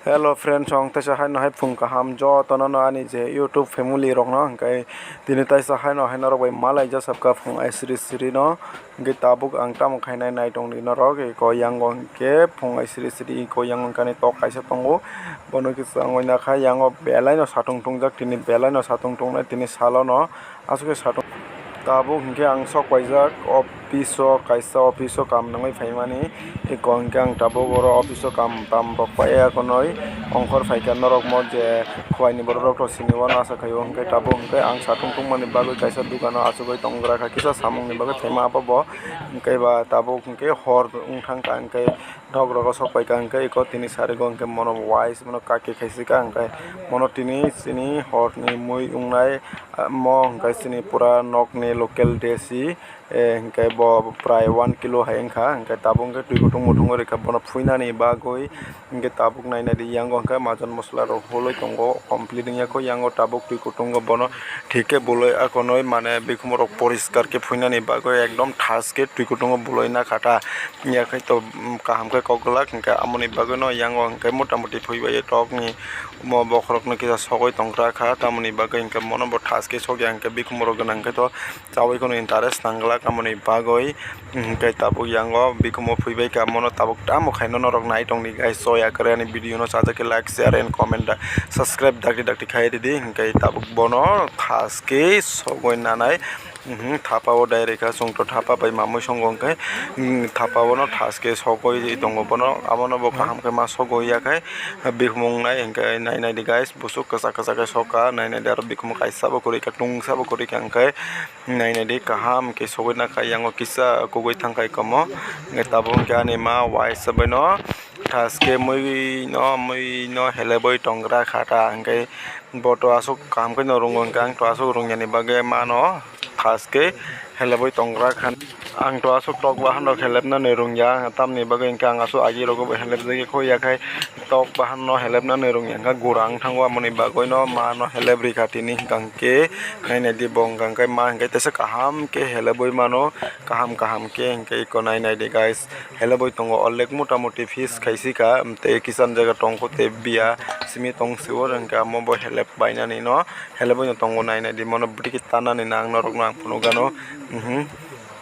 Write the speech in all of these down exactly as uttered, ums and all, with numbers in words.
Hello friends, ang teisa haino hai phung kaham jotono no ani je YouTube family rokno, hwnkhe tini teisa haino hai norok bai malai jasabkha phung ai sri sri no, hwnkhe tabuk ang tamo khainai nai tongdi norok, eko yango hwnkhe phung ai sri sri eko yango hwnkhe ani tok kaisa tongo, bono kisa wngwi nakha yango belai no satung tungjak, tini belai no satung tungnai tini salo no. Aswk khe satung. Tabuk hwnkhe ang sok paijak office o, kaisa office o kam nangwi phaimani. Eko hwnkhe ang tabuk oro office o kam tam rok paiya konwi ongkhor phaikha norok mo je khwlai ni borok rok to sini wano asa khaio, hwnkhe tabuk hwnkhe ang satung tungmani bagwi kaisa dukano achugwi tongwra kha kisa samung ni bagwi phaima abo bo. Hwnkhe ba tabuk hwnkhe hor wngthang kha hwnkhe Nok rogo sok pai ka hwnkhe eko tini sari go hwnkhe mono wise mono kaki khaisika hwnkhe mono tini chini hor ni mui wngnai, ah, mo hwnkhe chini pura nok ni local desi, eh, hwnkhe bo prai one kilo hai wngkha hwnkhe tabuk hwnkhe twi kutung muthungwi rwkha bono phuinani bagwi hwnkhe tabuk nainai di yango hwnkhe majan mosola rok hulwi tongo complete wngya kho yango tabuk twi kutungo bono. Thik khe boloi akonoi mane bikhumu rok poriskar khe phuinani bagwi ekdom thas khe twi kutungo boloi nakha ta. Yakhai to, mm, kaham khe kok glak hwnkhe amoni bagwi no yango hwnkhe mota moti phui bai tok ni omo bokhorok no kisa sogwi tongkra kha tamoni bagwi hwnkhe mono bo thas khe sogya hwnkhe bikhumu rok gwnang khe to chaui kheno interest nang glak amoni bagwi. Hwnkhe tabuk yango bikhumu phui bai kha mono tabuk tamo khaino norok nai tongdi guys, soya kwrwi ani video no sajak khe like, share and comment da subscribe dakti dakti khai ridi hwnkhe tabuk bono thas khe sogwi nanai. Mhm, thapa o direct kha chwng to thapa bai mamui songo hwnkhe, mm, thapa o no thas khe sogwi tongo bono abono bo kaham khe ma sogwi ya khe bikhumu wngnai hwnkhe nai nai di guys busuk kwchak kwchak khe sokha nai nai di aro bikhumu kaisa bo kwrwi kha tungsa bo kwrwi kha hwnkhe. Nainai di kaham khe sogwi nakha yango kisa kugui thangkhai komo. Tabuk hwnkhe ani ma uaisa bai no thaske mui no mui no heleboi tongra kha ta hwnkhe bo to aswk kaham khe no rwngo hwnkhe ang to aswk rwngya ni bagwi ma no thaske heleboi tongra kha. Ang to aswk tok bahan rok helep nani rwngya tamni bagwi hwnkhe ang aswk agi rogo bo helep jagwi kho yakhai. Tok bahan no helep nani rwngya hwnkha gura wng thango, amoni bagwi no ma no helep rikha tini hwnkha hwnkhe nainai di bo hwnkha hwnkhe ma hwnkhe teisa kaham khe helebwi mano, kaham kaham khe hwnkhe eko nainai di guys, helebwi tongo olek mota moti piece khaisika tei kisan jaga tongkho tei biya simi tong sio hwnkhe amo bo helep bainani no helebwi no tongo nainai di mano bwtwi khe tanani nang norok no ang phunukgano.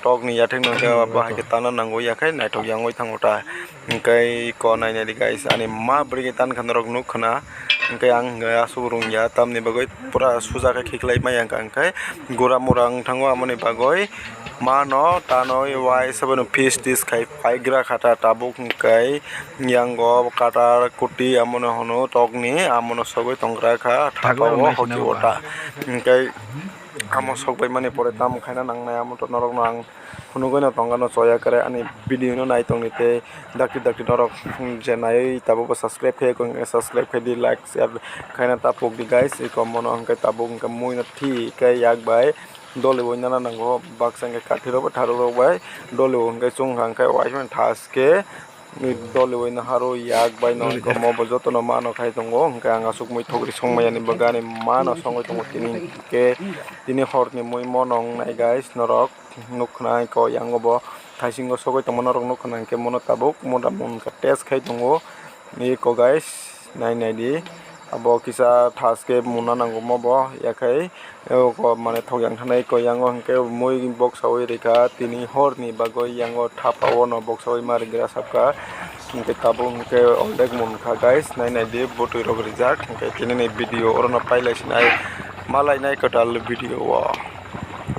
Tok ni yathek no khe bahai khe tana nango yakhai naithok yangwi thango ta. Hwnkhe ko nainai di guys, ani ma bwrwi khe tan kha norok nuk khna. Hwnkhe ang hwnkhe aswk rwngya, tamni bagwi pura suja khe khiklai maya wngkha, hwnkhe gura mura wng thango, amoni bagwi ma no tanwi uaisa bai no piece tice khai paigra kha ta tabuk, hwnkhe yango katar kuti amo no hwno tok ni, amo no sogwi tonggra kha thapa o hoki o ta. Hwnkhe amo sok bai mani pore tamo khaina nangnai, amo to norok no ang phunugwi no tongkha no choya kwrwi ani video no nai tongni tei dakti dakti norok je naiwi tabuk bo subscribe khe subscribe khe di, like share khaina ta pok di guys. Eko mono hwnkhe tabuk hwnkhe mui no thik khe yak bai doliwi nana nango, baksa hwnkhe kathi rok bai tharok rok bai doliwi hwnkhe chwng kha hwnkhe uaisa thaske. Doliwi no haro yak bai no hwnkhe omo bo joto no ma no khai tongo, hwnkhe ang aswk mui thok ri song maya ni bagwi ani ma no songwi tongo tini hwnkhe tini hor ni mui mo no wngnai guys norok. Nuk khna eko yango bo thaisingo sogwi tongma norok nuk khna hwnkhe mono tabuk mota mota test khai tongo. Eko guys nai nai di abo kisa thaske muna nango mo bo yakhai. Eko mane thok yang thanai eko yango hwnkhe mui boksawi rikha tini hor ni bagwi yango thapa o no boksawi ma rikha sabkha hwnkhe tabuk hwnkhe oldek munkha guys nai nai di bwtwi rok rijak hwnkhe tini ni video oro no pailai sinai malai nai kwtal video o.